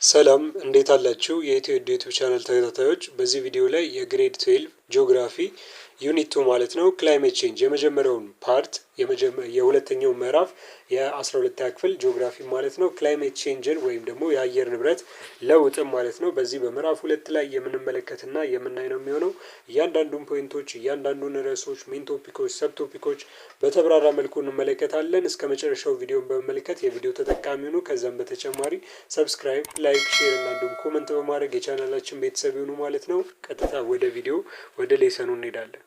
ሰላም፣ እንዴት አላችሁ? የኢትዮ YouTube channel ተከታታዮች፣ በዚህ ቪዲዮ ላይ የ grade 12 geography unit 2 ማለት ነው climate change የመጀመሪያውን part፣ የሁለተኛው ምዕራፍ፣ የ12ኛ ክፍል ጂኦግራፊ ማለት ነው climate change ን ወይም ደግሞ የአየር ንብረት ለውጥን ማለት ነው በዚህ በምዕራፍ 2 ላይ የምንመለከትና የምናይ ነው የሚሆነው። እያንዳንዱን point ኦች፣ እያንዳንዱን ርዕሶች፣ main topic ኦች፣ sub topic ኦች በተብራራ መልኩ እንመለከታለን። እስከ መጨረሻው ቪዲዮን በመመልከት የቪዲዮ ተጠቃሚ ሁኑ። ከዛም በተጨማሪ subscribe፣ like፣ share እና እንዲሁም comment በማድረግ የቻናላችን ቤተሰብ ይሁኑ ማለት ነው። ቀጥታ ወደ ቪዲዮ ወደ lesson ኡ እንሄዳለን።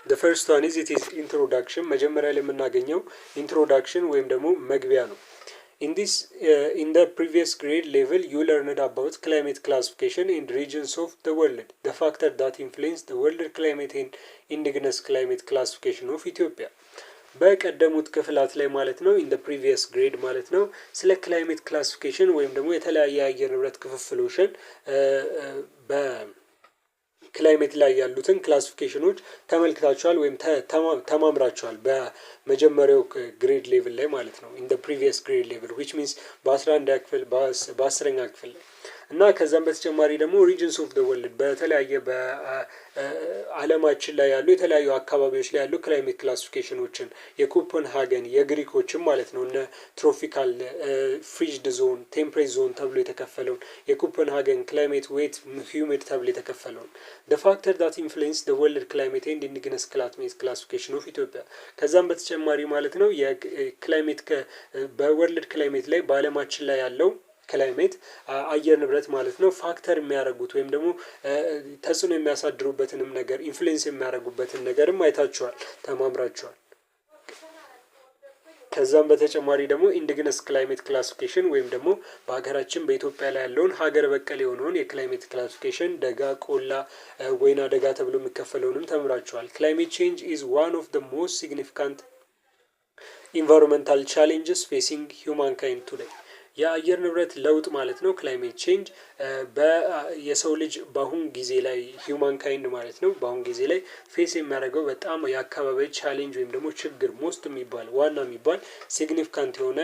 The first one is, it is introduction። መጀመሪያ ላይ የምናገኘው introduction ወይም ደግሞ መግቢያ ነው። In the previous grade level, you learned about climate classification in regions of the world, the factor that influence the world climate and indigenous climate classification of Ethiopia። በቀደሙት ክፍላት ላይ ማለት ነው፣ in the previous grade ማለት ነው፣ ስለ climate classification ወይም ደግሞ የተለያየ የአየር ንብረት ክፍፍሎችን በ climate ላይ ያሉትን classification ኖች ተመልክታችኋል ወይም ተማምራችኋል በመጀመሪያው grade level ላይ ማለት ነው፣ in the previous grade level, which means በ11ኛ ክፍል፣ በ10ኛ ክፍል ላይ። እና ከዛም በተጨማሪ ደግሞ regions of the world፣ በተለያየ በአለማችን ላይ ያሉ የተለያዩ አካባቢዎች ላይ ያሉ climate classification ኖችን፣ የኮፐንሃገን፣ የግሪኮችን ማለት ነው፣ እነ tropical frigid zone፣ temperate zone ተብሎ የተከፈለውን፣ የኮፐንሃገን climate wet humid ተብሎ የተከፈለውን፣ the factor that influence the world climate and indigenous climate classification of Ethiopia። ከዛም በተጨማሪ ማለት ነው የ climate በ world climate ላይ፣ በአለማችን ላይ ያለው climate አየር ንብረት ማለት ነው factor የሚያደርጉት ወይም ደግሞ ተጽዕኖ የሚያሳድሩበትንም ነገር፣ influence የሚያደርጉበትን ነገርም አይታችኋል፣ ተማምራችኋል። ከዛም በተጨማሪ ደግሞ indigenous climate classification ወይም ደግሞ በሀገራችን በኢትዮጵያ ላይ ያለውን ሀገር በቀል የሆነውን የ climate classification፣ ደጋ፣ ቆላ፣ ወይና ደጋ ተብሎ የሚከፈለውንም ተምራችኋል። Climate change is one of the most significant environmental challenges facing humankind today። የአየር ንብረት ለውጥ ማለት ነው climate change የሰው ልጅ በአሁን ጊዜ ላይ፣ humankind ማለት ነው፣ በአሁን ጊዜ ላይ face የሚያደርገው በጣም የአካባቢ challenge ወይም ደግሞ ችግር፣ most የሚባል፣ ዋና የሚባል፣ significant የሆነ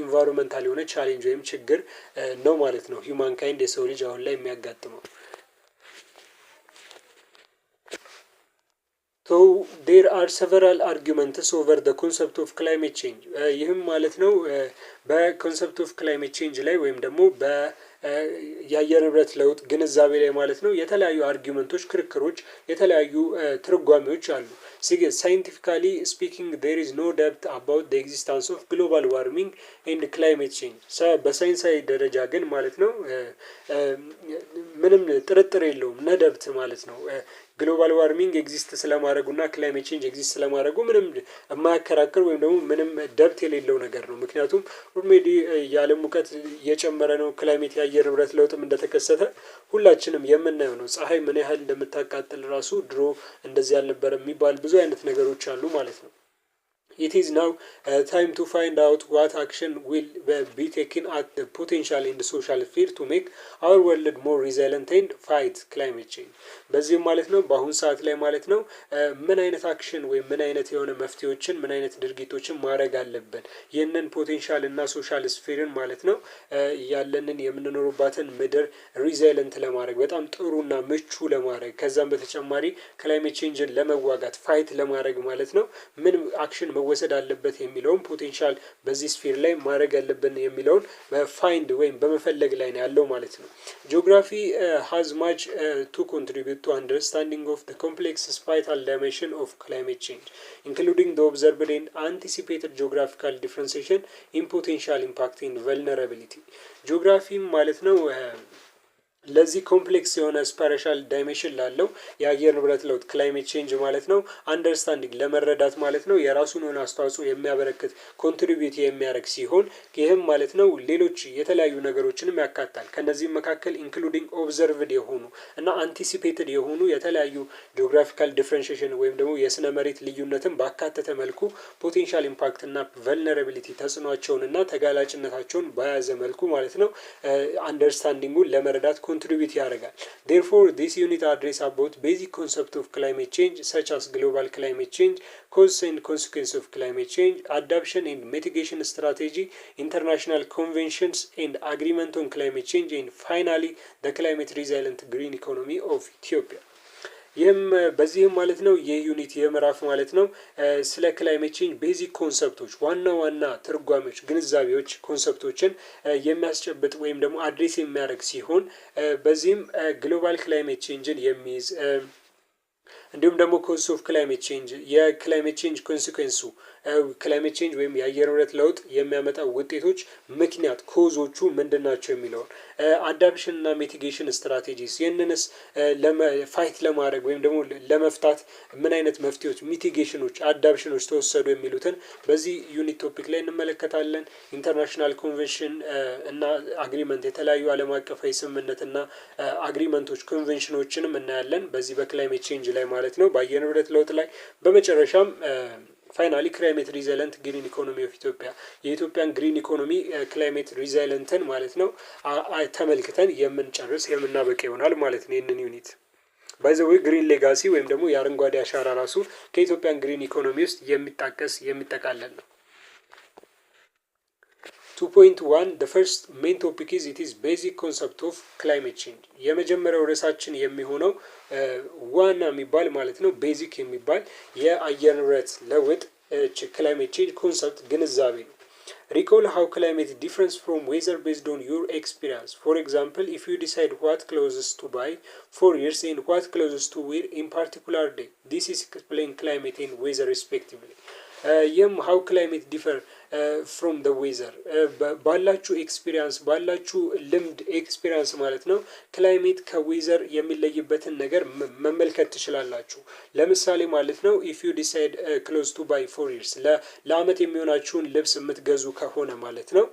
environmental የሆነ challenge ወይም ችግር ነው ማለት ነው humankind፣ የሰው ልጅ አሁን ላይ የሚያጋጥመው። So there are several arguments over the concept of climate change። ይህም ማለት ነው በ concept of climate change ላይ ወይም ደግሞ የአየር ንብረት ለውጥ ግንዛቤ ላይ ማለት ነው የተለያዩ argument ኦች፣ ክርክሮች፣ የተለያዩ ትርጓሜዎች አሉ። Scientifically speaking, there is no doubt about the existence of global warming and climate change። በሳይንሳዊ ደረጃ ግን ማለት ነው ምንም ጥርጥር የለውም፣ no doubt ማለት ነው፣ global warming exist ስለማድረጉ እና climate change exist ስለማድረጉ ምንም የማያከራክር ወይም ደግሞ ምንም doubt የሌለው ነገር ነው። ምክንያቱም already የዓለም ሙቀት እየጨመረ ነው። Climate የአየር ንብረት ለውጥም እንደተከሰተ ሁላችንም የምናየው ነው። ፀሀይ ምን ያህል እንደምታቃጥል ራሱ ድሮ እንደዚህ አልነበረም የሚባል ብዙ አይነት ነገሮች አሉ ማለት ነው። It is now time to find out what action will be taken at the potential and social sphere to make our world more resilient and fight climate change። በዚህም ማለት ነው በአሁን ሰዓት ላይ ማለት ነው ምን አይነት action ወይም ምን አይነት የሆነ መፍትሄዎችን፣ ምን አይነት ድርጊቶችን ማድረግ አለብን ይህንን potential እና social sphere ን ማለት ነው ያለንን የምንኖርባትን ምድር resilient ለማድረግ፣ በጣም ጥሩና ምቹ ለማድረግ፣ ከዛም በተጨማሪ climate change ን ለመዋጋት፣ fight ለማድረግ ማለት ነው ምን action መወሰድ አለበት የሚለውን፣ potential በዚህ sphere ላይ ማድረግ ያለብን የሚለውን በ find ወይም በመፈለግ ላይ ነው ያለው ማለት ነው። Geography has much to contribute to understanding of the complex spatial dimension of climate change, including the observed and anticipated geographical differentiation in potential impact and vulnerability። ጂኦግራፊም ማለት ነው ለዚህ complex የሆነ spatial dimension ላለው የአየር ንብረት ለውጥ climate change ማለት ነው understanding ለመረዳት ማለት ነው የራሱን የሆነ አስተዋጽኦ የሚያበረክት፣ contribute የሚያደርግ ሲሆን ይህም ማለት ነው ሌሎች የተለያዩ ነገሮችንም ያካትታል። ከእነዚህም መካከል including observed የሆኑ እና anticipated የሆኑ የተለያዩ geographical differentiation ወይም ደግሞ የስነ መሬት ልዩነትን ባካተተ መልኩ potential impact እና vulnerability ተጽዕኗቸውን እና ተጋላጭነታቸውን በያዘ መልኩ ማለት ነው understanding ኡን ለመረዳት contribute የሚያደርግ ነው ማለት ነው። contribute ያደርጋል። Therefore, this unit address about basic concept of climate change, such as global climate change, cause and consequence of climate change, adaptation and mitigation strategy, international conventions and agreement on climate change, and finally, the climate resilient green economy of Ethiopia። ይህም በዚህም ማለት ነው ይህ unit የምዕራፍ ማለት ነው ስለ climate change basic concept ኦች፣ ዋና ዋና ትርጓሜዎች፣ ግንዛቤዎች፣ concept ኦችን የሚያስጨብጥ ወይም ደግሞ address የሚያደርግ ሲሆን በዚህም global climate change ን የሚይዝ፣ እንዲሁም ደግሞ cause of climate change፣ የ climate change consequence ኡ፣ climate change ወይም የአየር ንብረት ለውጥ የሚያመጣው ውጤቶች ምክንያት cause ኦቹ ምንድን ናቸው የሚለውን፣ adaptation እና mitigation strategies፣ ይህንንስ fight ለማድረግ ወይም ደግሞ ለመፍታት ምን አይነት መፍትሄዎች፣ mitigation ኖች፣ adaptation ኖች ተወሰዱ የሚሉትን በዚህ unit topic ላይ እንመለከታለን። International convention እና agreement፣ የተለያዩ ዓለም አቀፋዊ ስምምነት እና agreement ኦች፣ convention ኖችንም እናያለን በዚህ በ climate change ላይ ማለት ነው፣ በአየር ንብረት ለውጥ ላይ። በመጨረሻም finally, climate resilient green economy of Ethiopia፣ የኢትዮጵያን green economy climate resilient ን ማለት ነው ተመልክተን የምንጨርስ፣ የምናበቃ ይሆናል ማለት ነው ይህንን unit። By the way, green legacy ወይም ደግሞ የአረንጓዴ አሻራ ራሱ ከ Ethiopian green economy ውስጥ የሚጣቀስ፣ የሚጠቃለል ነው። 2.1. The first main topic is, it is basic concept of climate change። የመጀመሪያው ርዕሳችን የሚሆነው ዋና የሚባል ማለት ነው basic የሚባል የአየር ንብረት ለውጥ climate change concept ግንዛቤ ነው። Recall how climate difference from weather based on your experience. For example, if you decide what clothes to buy 4 years and what clothes to wear in particular day, this is explain climate and weather respectively። ይህም how climate differ from the weather፣ ባላችሁ experience፣ ባላችሁ ልምድ experience ማለት ነው climate ከ weather የሚለይበትን ነገር መመልከት ትችላላችሁ። ለምሳሌ ማለት ነው if you decide clothes to buy 4 years፣ ለአመት የሚሆናችሁን ልብስ የምትገዙ ከሆነ ማለት ነው፣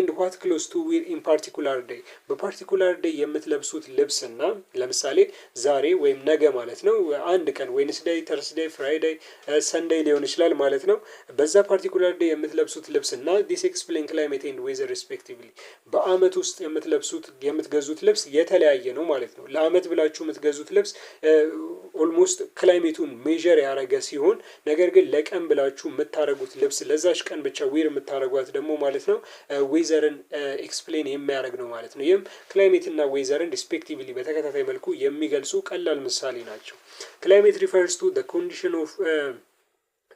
and what clothes to wear in particular day፣ በ particular day የምትለብሱት ልብስ እና ለምሳሌ ዛሬ ወይም ነገ ማለት ነው፣ አንድ ቀን Wednesday፣ Thursday፣ Friday፣ Sunday ሊሆን ይችላል ማለት ነው። በዛ particular day የምትለብሱት ልብስ እና this explain climate and weather respectively፣ በአመት ውስጥ የምትለብሱት፣ የምትገዙት ልብስ የተለያየ ነው ማለት ነው። ለአመት ብላችሁ የምትገዙት ልብስ almost climate ኡን measure ያደረገ ሲሆን ነገር ግን ለቀን ብላችሁ የምታደርጉት ልብስ፣ ለዛች ቀን ብቻ wear የምታደርጓት ደግሞ ማለት ነው weather ን explain የሚያደርግ ነው ማለት ነው። ይህም climate እና weather ን respectively በተከታታይ መልኩ የሚገልጹ ቀላል ምሳሌ ናቸው። Climate refers to condition of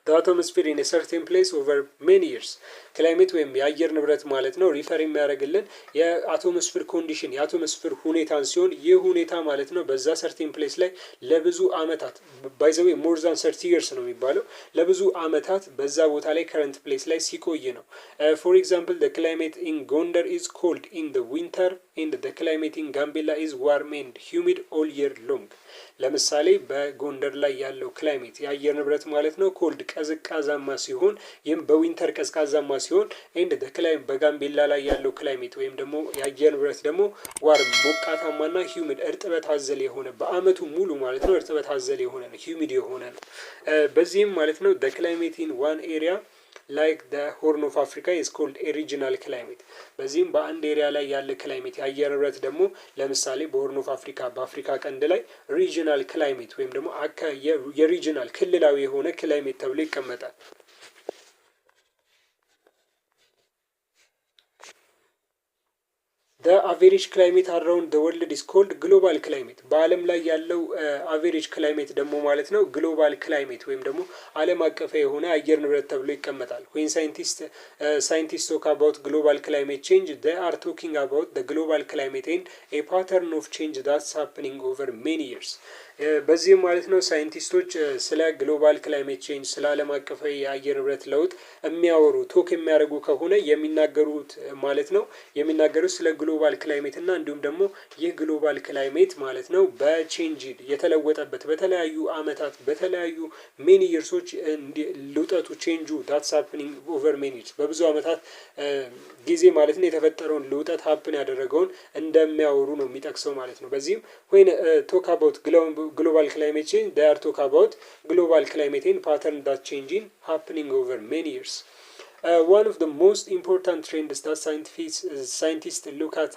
atmosphere in certain place over many years። Climate ወይም የአየር ንብረት ማለት ነው refer የሚያደርግልን የ atmosphere condition፣ የ atmosphere ሁኔታን ሲሆን ይህ ሁኔታ ማለት ነው በዛ certain place ላይ ለብዙ አመታት፣ by the way, more than 30 years ነው የሚባለው፣ ለብዙ አመታት በዛ ቦታ ላይ current place ላይ ሲቆይ ነው። For example, the climate in Gondar is cold in the winter and the climate in Gambella is warm and humid all year long። ለምሳሌ በጎንደር ላይ ያለው climate የአየር ንብረት ማለት ነው cold ቀዝቃዛማ ሲሆን፣ ይህም በ winter ቀዝቃዛማ ሲሆን፣ and the climate በጋምቤላ ላይ ያለው climate ወይም ደግሞ የአየር ንብረት ደግሞ warm ሞቃታማና humid እርጥበት አዘል የሆነ፣ በአመቱ ሙሉ ማለት ነው እርጥበት አዘል የሆነ ነው፣ humid የሆነ ነው። በዚህም ማለት ነው the climate in one area like the Horn of Africa is called a regional climate። በዚህም በአንድ area ላይ ያለ climate የአየር ንብረት ደግሞ ለምሳሌ በ Horn of Africa፣ በአፍሪካ ቀንድ ላይ regional climate ወይም ደግሞ የ regional ክልላዊ የሆነ climate ተብሎ ይቀመጣል። The average climate around the world is called global climate። በዓለም ላይ ያለው average climate ደግሞ ማለት ነው global climate ወይም ደግሞ ዓለም አቀፋዊ የሆነ አየር ንብረት ተብሎ ይቀመጣል። When scientist talk about global climate change, they are talking about the global climate and a pattern of change that's happening over many years። በዚህም ማለት ነው scientist ኦች ስለ global climate change፣ ስለ ዓለም አቀፋዊ የአየር ንብረት ለውጥ የሚያወሩ፣ talk የሚያደርጉ ከሆነ የሚናገሩት ማለት ነው የሚናገሩት ስለ global climate እና እንዲሁም ደግሞ ይህ global climate ማለት ነው በ change የተለወጠበት በተለያዩ አመታት፣ በተለያዩ many years ኦች ልውጠቱ፣ change ኡ that's happening over many years፣ በብዙ አመታት ጊዜ ማለት ነው የተፈጠረውን ልውጠት፣ happen ያደረገውን እንደሚያወሩ ነው የሚጠቅሰው ማለት ነው። በዚህም when talk about global climate change, they are talk about global climate and pattern that changing happening over many years. One of the most important trends that scientists look at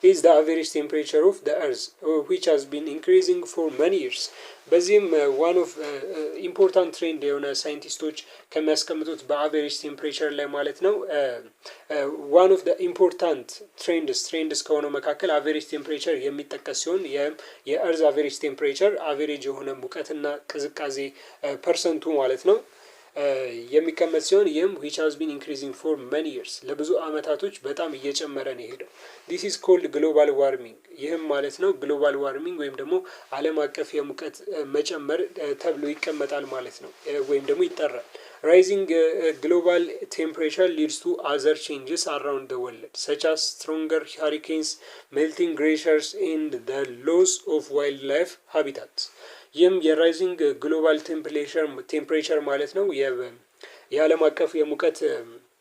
is the average temperature of the earth, which has been increasing for many years። በዚህም one of important trend የሆነ scientist ኦች ከሚያስቀምጡት በ average temperature ላይ ማለት ነው፣ one of important trends ከሆነው መካከል average temperature የሚጠቀስ ሲሆን ይህም የ earth average temperature average የሆነ ሙቀትና ቅዝቃዜ percent ኡ ማለት ነው የሚቀመጥ ሲሆን ይህም which has been increasing for many years፣ ለብዙ አመታቶች በጣም እየጨመረ ነው የሄደው። This is called global warming። ይህም ማለት ነው global warming ወይም ደግሞ ዓለም አቀፍ የሙቀት መጨመር ተብሎ ይቀመጣል ማለት ነው ወይም ደግሞ ይጠራል። Rising global temperature leads to other changes around the world, such as stronger hurricanes, melting glaciers and the loss of wildlife habitats። ይህም የ rising global temperature ማለት ነው፣ የዓለም አቀፍ የሙቀት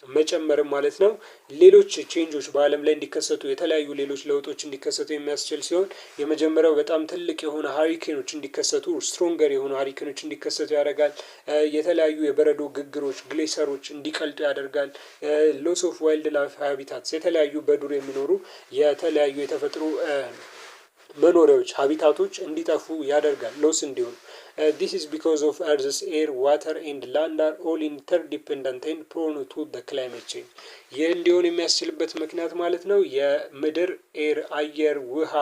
መጨመርም ማለት ነው። ሌሎች change ኦች በአለም ላይ እንዲከሰቱ፣ የተለያዩ ሌሎች ለውጦች እንዲከሰቱ የሚያስችል ሲሆን የመጀመሪያው በጣም ትልቅ የሆነ hurricane ኖች እንዲከሰቱ፣ stronger የሆኑ hurricane ኖች እንዲከሰቱ ያደርጋል። የተለያዩ የበረዶ ግግሮች፣ glacier ኦች እንዲቀልጡ ያደርጋል። Loss of wildlife habitats፣ የተለያዩ በዱር የሚኖሩ የተለያዩ የተፈጥሮ መኖሪያዎች habitat ኦች እንዲጠፉ ያደርጋል፣ loss እንዲሆኑ። This is because of earth's air, water and land are all interdependent and prone to the climate change። ይህ እንዲሆን የሚያስችልበት ምክንያት ማለት ነው የምድር air አየር፣ ውሃ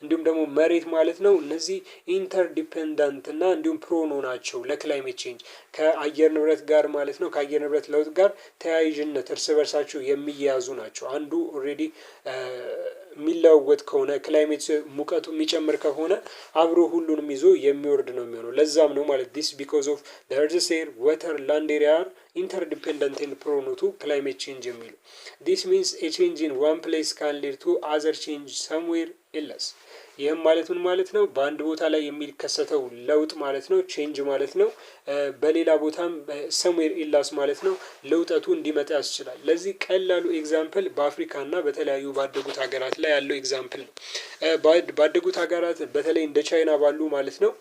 እንዲሁም ደግሞ መሬት ማለት ነው፣ እነዚህ interdependent እና እንዲሁም prone ናቸው ለ climate change፣ ከአየር ንብረት ጋር ማለት ነው፣ ከአየር ንብረት ለውጥ ጋር ተያያዥነት እርስ በእርሳቸው የሚያያዙ ናቸው። አንዱ already የሚለዋወጥ ከሆነ፣ climate ሙቀቱ የሚጨምር ከሆነ አብሮ ሁሉንም ይዞ የሚወርድ ነው የሚሆነው። ለዛም ነው ማለት this because of the earth's air, water, land area are interdependent and prone to climate change የሚሉ። This means a change in one place can lead to other change somewhere else። ይህም ማለት ምን ማለት ነው? በአንድ ቦታ ላይ የሚከሰተው ለውጥ ማለት ነው፣ change ማለት ነው፣ በሌላ ቦታም somewhere else ማለት ነው ለውጠቱ እንዲመጣ ያስችላል። ለዚህ ቀላሉ example በአፍሪካ እና በተለያዩ ባደጉት ሀገራት ላይ ያለው example ነው። ባደጉት ሀገራት በተለይ እንደ ቻይና ባሉ ማለት ነው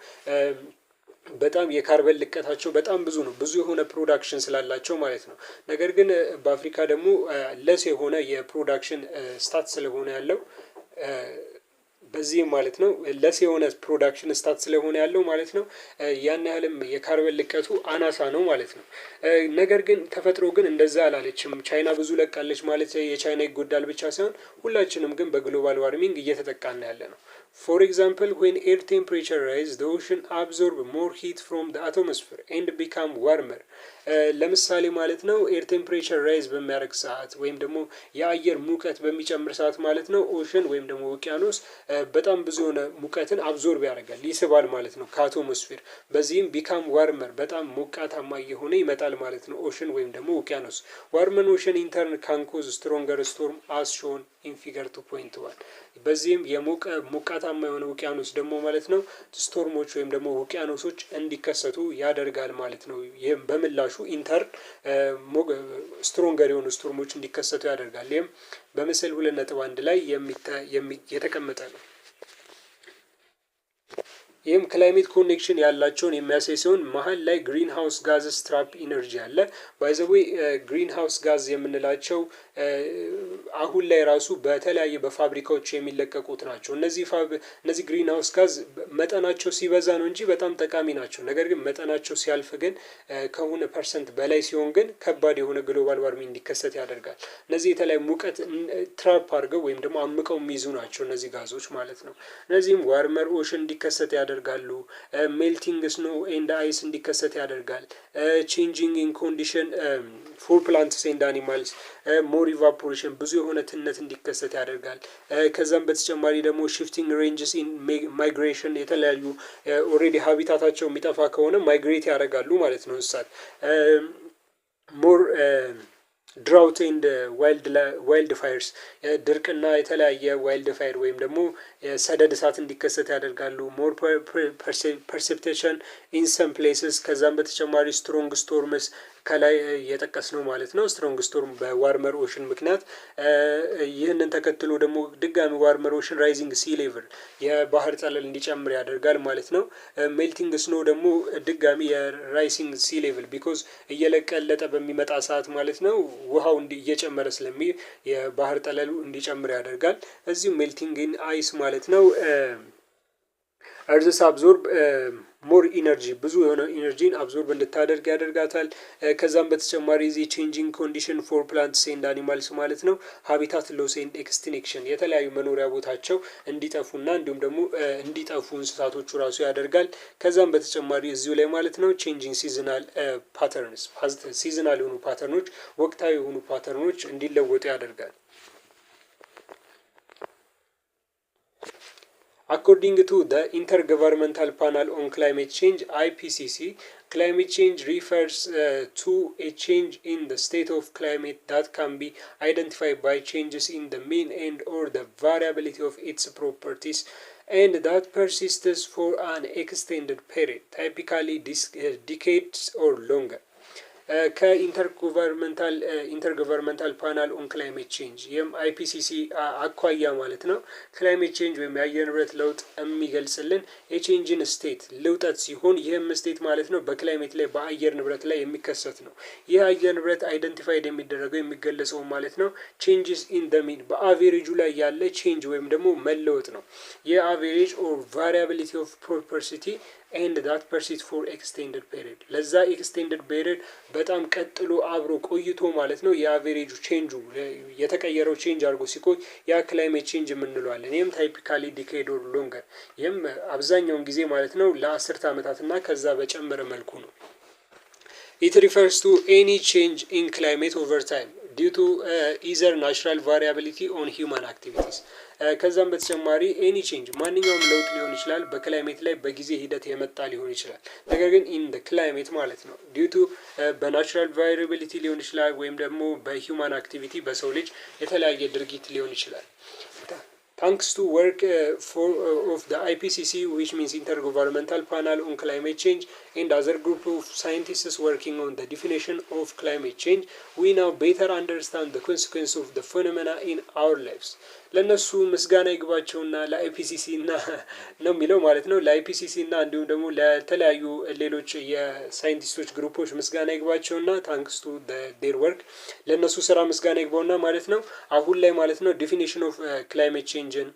በጣም የካርበን ልቀታቸው በጣም ብዙ ነው፣ ብዙ የሆነ production ስላላቸው ማለት ነው። ነገር ግን በአፍሪካ ደግሞ less የሆነ የ production stat ስለሆነ ያለው፣ በዚህም ማለት ነው less የሆነ production stat ስለሆነ ያለው ማለት ነው፣ ያን ያህልም የካርበን ልቀቱ አናሳ ነው ማለት ነው። ነገር ግን ተፈጥሮ ግን እንደዛ አላለችም። ቻይና ብዙ ለቃለች ማለት የቻይና ይጎዳል ብቻ ሳይሆን ሁላችንም ግን በ global warming እየተጠቃን ያለነው። For example, when air temperature rise, the ocean absorb more heat from the atmosphere and become warmer። ለምሳሌ ማለት ነው air temperature rise በሚያደርግ ሰዓት ወይም ደግሞ የአየር ሙቀት በሚጨምር ሰዓት ማለት ነው ocean ወይም ደግሞ ውቅያኖስ በጣም ብዙ የሆነ ሙቀትን absorb ያደርጋል፣ ይስባል ማለት ነው ከ atmosphere። በዚህም become warmer፣ በጣም ሞቃታማ እየሆነ ይመጣል ማለት ነው ocean ወይም ደግሞ ውቅያኖስ። Warmer ocean in turn can cause stronger storm, as shown in figure 2.1። በዚህም የሞቀ ሞቃታማ የሆነ ውቅያኖስ ደግሞ ማለት ነው storm ኦች ወይም ደግሞ ውቅያኖሶች እንዲከሰቱ ያደርጋል ማለት ነው። ይህም በምላሹ in turn stronger የሆኑ storm ኦች እንዲከሰቱ ያደርጋል። ይህም በምስል 2.1 ላይ የተቀመጠ ነው። ይህም climate connection ያላቸውን የሚያሳይ ሲሆን መሀል ላይ greenhouse gases trap energy አለ። By the way, greenhouse gas የምንላቸው አሁን ላይ ራሱ በተለያየ በፋብሪካዎች የሚለቀቁት ናቸው። እነዚህ greenhouse gas መጠናቸው ሲበዛ ነው እንጂ በጣም ጠቃሚ ናቸው። ነገር ግን መጠናቸው ሲያልፍ ግን፣ ከሆነ percent በላይ ሲሆን ግን ከባድ የሆነ global warming እንዲከሰት ያደርጋል። እነዚህ የተለያዩ ሙቀት trap አድርገው ወይም ደግሞ አምቀው የሚይዙ ናቸው እነዚህ ጋዞች ማለት ነው። እነዚህም warmer ocean እንዲከሰት ያደርጋሉ። Melting snow and ice እንዲከሰት ያደርጋል። Changing in condition for plants and animals፣ more evaporation፣ ብዙ የሆነ ትነት እንዲከሰት ያደርጋል። ከዛም በተጨማሪ ደግሞ shifting ranges in migration፣ የተለያዩ already habitat ኣቸው የሚጠፋ ከሆነ migrate ያደርጋሉ ማለት ነው እንስሳት። More drought and wildfires፣ ድርቅና የተለያየ wildfire ወይም ደግሞ ሰደድ እሳት እንዲከሰት ያደርጋሉ። More precipitation in some places፣ ከዛም በተጨማሪ strong storms። ከላይ የጠቀስነው ማለት ነው። Strong storm በ warmer ocean ምክንያት። ይህንን ተከትሎ ደግሞ ድጋሚ warmer ocean rising sea level የባህር ጠለል እንዲጨምር ያደርጋል ማለት ነው። Melting snow ደግሞ ድጋሚ የ rising sea level because እየቀለጠ በሚመጣ ሰዓት ማለት ነው ውሃው እየጨመረ ስለሚሄድ የባህር ጠለሉ እንዲጨምር ያደርጋል። እዚሁ melting in ice ማለት ነው earth's absorb more energy፣ ብዙ የሆነ energy ን absorb እንድታደርግ ያደርጋታል። ከዛም በተጨማሪ እዚህ changing condition for plants and animals ማለት ነው፣ habitat loss and extinction፣ የተለያዩ መኖሪያ ቦታቸው እንዲጠፉና እንዲሁም ደግሞ እንዲጠፉ እንስሳቶቹ ራሱ ያደርጋል። ከዛም በተጨማሪ እዚሁ ላይ ማለት ነው changing seasonal patterns፣ seasonal የሆኑ pattern ኦች፣ ወቅታዊ የሆኑ pattern ኦች እንዲለወጡ ያደርጋል። According to the Intergovernmental Panel on Climate Change, IPCC, climate change refers to a change in the state of climate that can be identified by changes in the mean and or the variability of its properties and that persists for an extended period, typically decades or longer. ከ Intergovernmental Panel on Climate Change ይህም IPCC አኳያ ማለት ነው climate change ወይም የአየር ንብረት ለውጥ የሚገልጽልን የ change in state ለውጠት ሲሆን ይህም state ማለት ነው በ climate ላይ፣ በአየር ንብረት ላይ የሚከሰት ነው። ይህ አየር ንብረት identified የሚደረገው፣ የሚገለጸው ማለት ነው changes in the mean፣ በ average ኡ ላይ ያለ change ወይም ደግሞ መለወጥ ነው። የ average or variability of property and that persist for extended period፣ ለዛ extended period በጣም ቀጥሎ አብሮ ቆይቶ ማለት ነው የ average ኡ change ኡ የተቀየረው change አድርጎ ሲቆይ ያ climate change የምንለዋለን። ይህም typically decade or longer፣ ይህም አብዛኛውን ጊዜ ማለት ነው ለ10 ዓመታት እና ከዛ በጨመረ መልኩ ነው። It refers to any change in climate over time due to either natural variability on human activities። ከዛም በተጨማሪ any change፣ ማንኛውም ለውጥ ሊሆን ይችላል፣ በ climate ላይ በጊዜ ሂደት የመጣ ሊሆን ይችላል። ነገር ግን in the climate ማለት ነው due to በ natural variability ሊሆን ይችላል ወይም ደግሞ በ human activity፣ በሰው ልጅ የተለያየ ድርጊት ሊሆን ይችላል። Thanks to work for of the IPCC, which means Intergovernmental Panel on Climate Change, and other group of scientists working on the definition of climate change, we now better understand the consequence of the phenomena in our lives. ለእነሱ ምስጋና ይግባቸውና ለ IPCC እና ነው የሚለው ማለት ነው። ለ IPCC እና እንዲሁም ደግሞ ለተለያዩ ሌሎች የ scientist ኦች group ኦች ምስጋና ይግባቸውና thanks to their work፣ ለእነሱ ስራ ምስጋና ይግባውና ማለት ነው አሁን ላይ ማለት ነው definition of climate change ን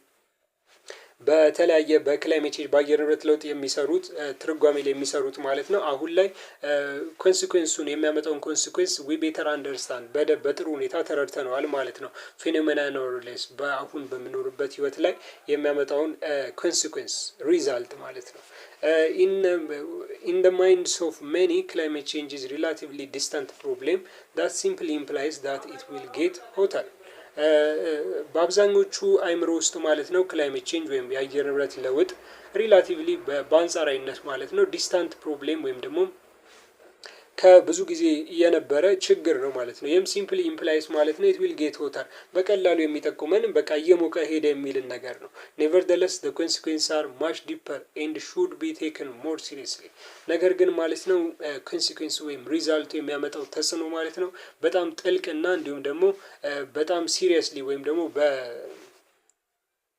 በተለያየ በ climate change፣ በአየር ንብረት ለውጥ የሚሰሩት፣ ትርጓሜ ላይ የሚሰሩት ማለት ነው አሁን ላይ consequence ኡን፣ የሚያመጣውን consequence we better understand፣ በጥሩ ሁኔታ ተረድተነዋል ማለት ነው። Phenomena ኖርሌስ በአሁን በምኖርበት ህይወት ላይ የሚያመጣውን consequence result ማለት ነው። In the minds of many, climate change is relatively distant problem that simply implies that it will get hotter። በአብዛኞቹ አይምሮ ውስጥ ማለት ነው climate change ወይም የአየር ንብረት ለውጥ relatively፣ በአንጻራዊነት ማለት ነው distant problem ወይም ደግሞ ከብዙ ጊዜ የነበረ ችግር ነው ማለት ነው። ይህም simply implies ማለት ነው it will get hotter፣ በቀላሉ የሚጠቁመን በቃ እየሞቀ ሄደ የሚልን ነገር ነው። Nevertheless, the consequence are much deeper and should be taken more seriously። ነገር ግን ማለት ነው consequence ወይም result ኡ የሚያመጣው ተጽዕኖ ማለት ነው በጣም ጥልቅና እንዲሁም ደግሞ በጣም seriously ወይም ደግሞ በ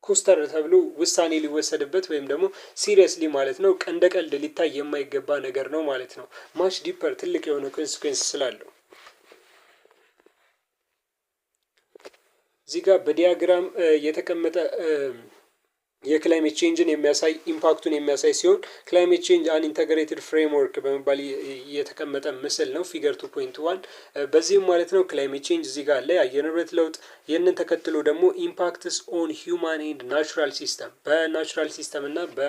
ኮስተር ተብሎ ውሳኔ ሊወሰድበት ወይም ደግሞ seriously ማለት ነው እንደ ቀልድ ሊታይ የማይገባ ነገር ነው ማለት ነው። Much deeper፣ ትልቅ የሆነ consequence ስላለው። እዚህ ጋር በ diagram የተቀመጠ የ climate change ን የሚያሳይ፣ impact ኡን የሚያሳይ ሲሆን climate change an integrated framework በመባል የተቀመጠ ምስል ነው። Figure 2.1። በዚህም ማለት ነው climate change እዚህ ጋር አለ፣ የአየር ንብረት ለውጥ። ይህንን ተከትሎ ደግሞ impacts on human and natural system፣ በ natural system እና በ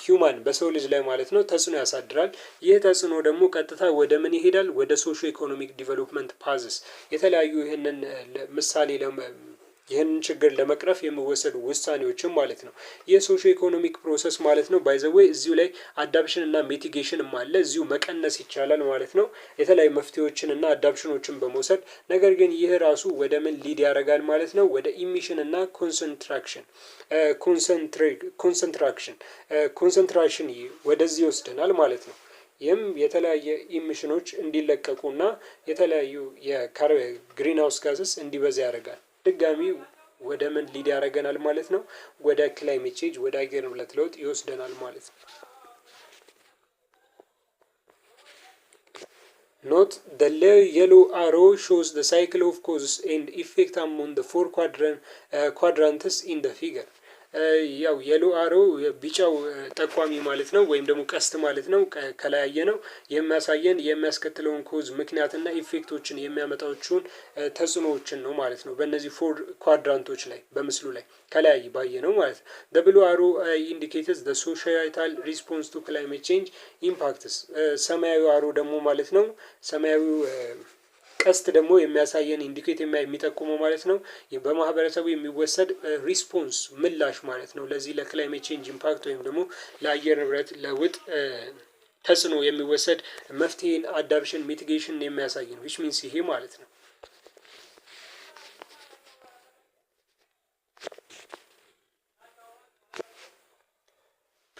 human፣ በሰው ልጅ ላይ ማለት ነው ተጽዕኖ ያሳድራል። ይህ ተጽዕኖ ደግሞ ቀጥታ ወደ ምን ይሄዳል? ወደ socio economic development paths፣ የተለያዩ ይህንን ምሳሌ ይህንን ችግር ለመቅረፍ የሚወሰዱ ውሳኔዎችም ማለት ነው። የ socio economic process ማለት ነው by the way እዚሁ ላይ adaptation እና mitigation ም አለ፣ እዚሁ መቀነስ ይቻላል ማለት ነው። የተለያዩ መፍትሄዎችን እና adaptation ኦችን በመውሰድ። ነገር ግን ይህ ራሱ ወደ ምን lead ያደርጋል ማለት ነው? ወደ emission እና concentration ወደዚህ ይወስደናል ማለት ነው። ይህም የተለያየ emission ኖች እንዲለቀቁና የተለያዩ የ greenhouse gases እንዲበዛ ያደርጋል። ድጋሚ ወደ ምን lead ያደርገናል ማለት ነው? ወደ climate change፣ ወደ አየር ንብረት ለውጥ ይወስደናል ማለት ነው። Note the yellow arrow shows the cycle of causes and effect among the four quadrants in the figure. ያው yellow arrow ቢጫው ጠቋሚ ማለት ነው፣ ወይም ደግሞ ቀስት ማለት ነው። ከላይ ያየነው የሚያሳየን የሚያስከትለውን cause ምክንያትና effect ኦችን የሚያመጣቸውን ተጽዕኖዎችን ነው ማለት ነው። በእነዚህ four quadrant ኦች ላይ በምስሉ ላይ ከላይ ባየነው ማለት ነው። The blue arrow indicates the societal response to climate change impacts። ሰማያዊ arrow ደግሞ ማለት ነው፣ ሰማያዊው ቀስት ደግሞ የሚያሳየን indicate የሚጠቁመው ማለት ነው በማህበረሰቡ የሚወሰድ response ምላሽ ማለት ነው። ለዚህ ለ climate change impact ወይም ደግሞ ለአየር ንብረት ለውጥ ተጽዕኖ የሚወሰድ መፍትሄን፣ adaptation፣ mitigation የሚያሳይ ነው፣ which means ይሄ ማለት ነው።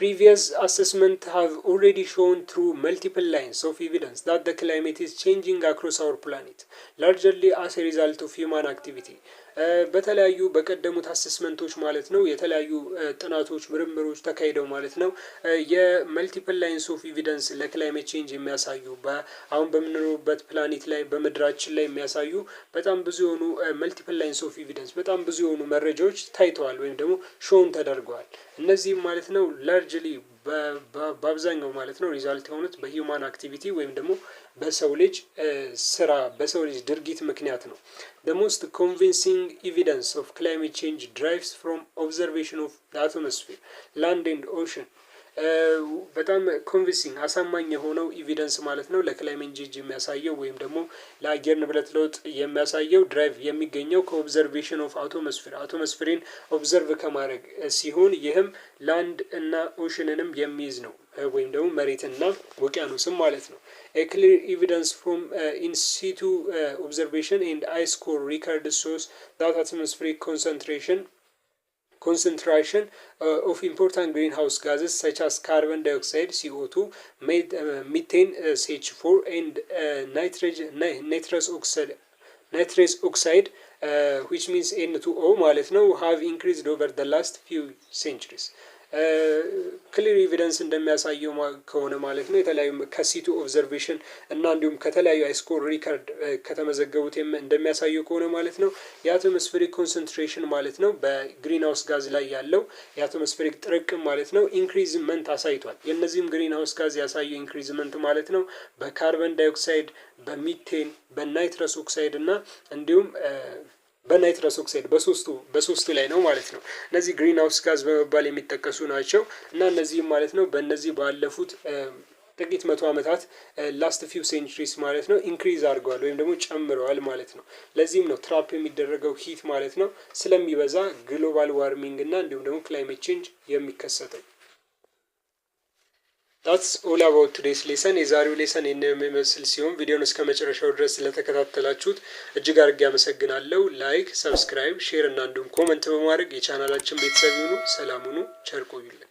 Previous assessment have already shown through multiple lines of evidence that the climate is changing across our planet, largely as a result of human activity. በተለያዩ በቀደሙት assessment ኦች ማለት ነው፣ የተለያዩ ጥናቶች፣ ምርምሮች ተካሂደው ማለት ነው፣ የ multiple lines of evidence ለ climate change የሚያሳዩ፣ አሁን በምንኖርበት ፕላኔት ላይ በምድራችን ላይ የሚያሳዩ በጣም ብዙ የሆኑ multiple lines of evidence፣ በጣም ብዙ የሆኑ መረጃዎች ታይተዋል ወይም ደግሞ shown ተደርገዋል። እነዚህም ማለት ነው largely በአብዛኛው ማለት ነው result የሆኑት በ human activity ወይም ደግሞ በሰው ልጅ ስራ፣ በሰው ልጅ ድርጊት ምክንያት ነው። The most convincing evidence of climate change derives from observation of the atmosphere, land and ocean። በጣም convincing አሳማኝ የሆነው evidence ማለት ነው ለ climate change የሚያሳየው ወይም ደግሞ ለአየር ንብረት ለውጥ የሚያሳየው derive የሚገኘው ከ observation of atmosphere፣ atmosphere ን observe ከማድረግ ሲሆን ይህም land እና ocean ንም የሚይዝ ነው ወይም ደግሞ መሬትና ውቅያኖስም ማለት ነው። A clear evidence from in situ observation and ice core record shows that atmospheric concentration of important greenhouse gases such as carbon dioxide CO2, methane CH4 and nitrous oxide, which means N2O ማለት ነው, have increased over the last few centuries። Clear evidence እንደሚያሳየው ከሆነ ማለት ነው፣ የተለያዩ ከ situ observation እና እንዲሁም ከተለያዩ ice core record ከተመዘገቡት እንደሚያሳየው ከሆነ ማለት ነው የ atmospheric concentration ማለት ነው በ greenhouse gas ላይ ያለው የ atmospheric ጥርቅም ማለት ነው increasement አሳይቷል። የእነዚህም greenhouse gas ያሳየው increasement ማለት ነው በ carbon dioxide፣ በ methane፣ በ nitrous oxide እና እንዲሁም በ nitrous oxide በሶስቱ ላይ ነው ማለት ነው። እነዚህ greenhouse gas በመባል የሚጠቀሱ ናቸው እና እነዚህም ማለት ነው በእነዚህ ባለፉት ጥቂት መቶ ዓመታት last few centuries ማለት ነው increase አድርገዋል ወይም ደግሞ ጨምረዋል ማለት ነው። ለዚህም ነው trap የሚደረገው heat ማለት ነው ስለሚበዛ global warming እና እንዲሁም ደግሞ climate change የሚከሰተው። That's all about today's lesson። የዛሬው lesson ይህን የሚመስል ሲሆን ቪዲዮን እስከ መጨረሻው ድረስ ስለተከታተላችሁት እጅግ አድርጌ አመሰግናለሁ። Like፣ subscribe፣ share እና እንዲሁም comment በማድረግ የቻናላችን ቤተሰብ ይሁኑ። ሰላም ሁኑ። ቸር ቆዩልን።